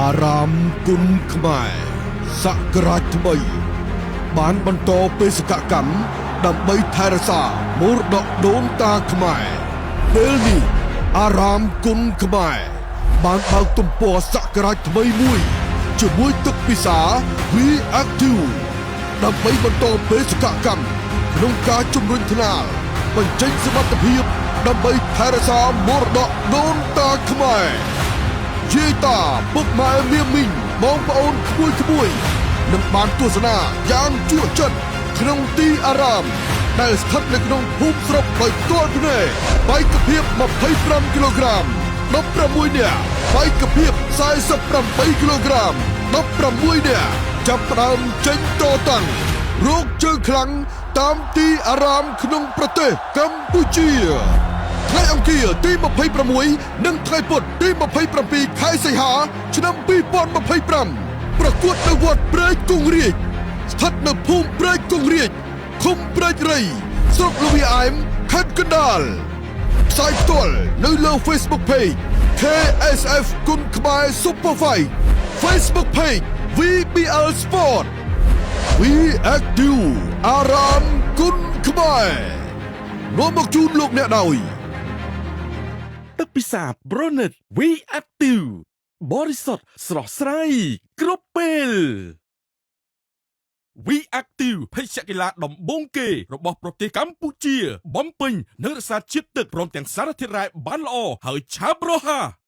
អារាមគុនខ្មែរសករាជថ្មី បានបន្តបេសកកម្មដើម្បីថែរក្សាមរតកដូនតាខ្មែរពេលនេះអារាមគុនខ្មែរបានបើកទំព័រសករាជថ្មីមួយ ជាមួយទឹកពិសា V Active ដើម្បីបន្តបេសកកម្មក្នុងការជំរុញថ្នាលបញ្ចេញសមត្ថភាពដើម្បីថែរក្សាមរតកដូនតាខ្មែរ យាយតាពុកម៉ែមៀមីងបងប្អូនក្មួយក្មួយនឹងបានទស្សនាយ៉ាងជក់ចិត្តក្នុងទីអារាម ដែលស្ថិតនៅក្នុងភូមិស្រុកដោយផ្ទាល់ភ្នែកបេក្ខភាព25គីឡូក្រាម16នាក់បេក្ខភាព48គីឡូក្រាម16នាក់ចាប់ផ្ដើមចេញតតាំងរោគជើងខ្លាំងតាមទីអារាមក្នុងប្រទេសកម្ពុជា ថ្ងៃអង្គារទី26និងថ្ងៃពុធទី27ខែសីហាឆ្នាំ2025ប្រកួតនៅវត្តព្រែកគង្រាជស្ថិតនៅភូមិព្រែកគង្រាជឃុំព្រែករៃស្រុកល្វាឯមខេត្តកណ្ដាលផ្សាយផ្ទាល់នៅលើ Facebook Page KSF គុនខ្មែរ Super Fight Facebook Page VBL Sport V Active អារាមគុនខ្មែរនាំមកជូនលោកអ្នកដោយ ទឹកពិសា Bronet V Active បរិសុទ្ធស្រស់ស្រាយគ្រប់ពេល V Active ភេសជ្ជៈកីឡាដំបូងគេរបស់ប្រទេសកម្ពុជា បំពេញនិងរក្សាជាតិទឹកព្រមទាំងសារធាតុរ៉ែបានល្អហើយឆាប់រហ័ស។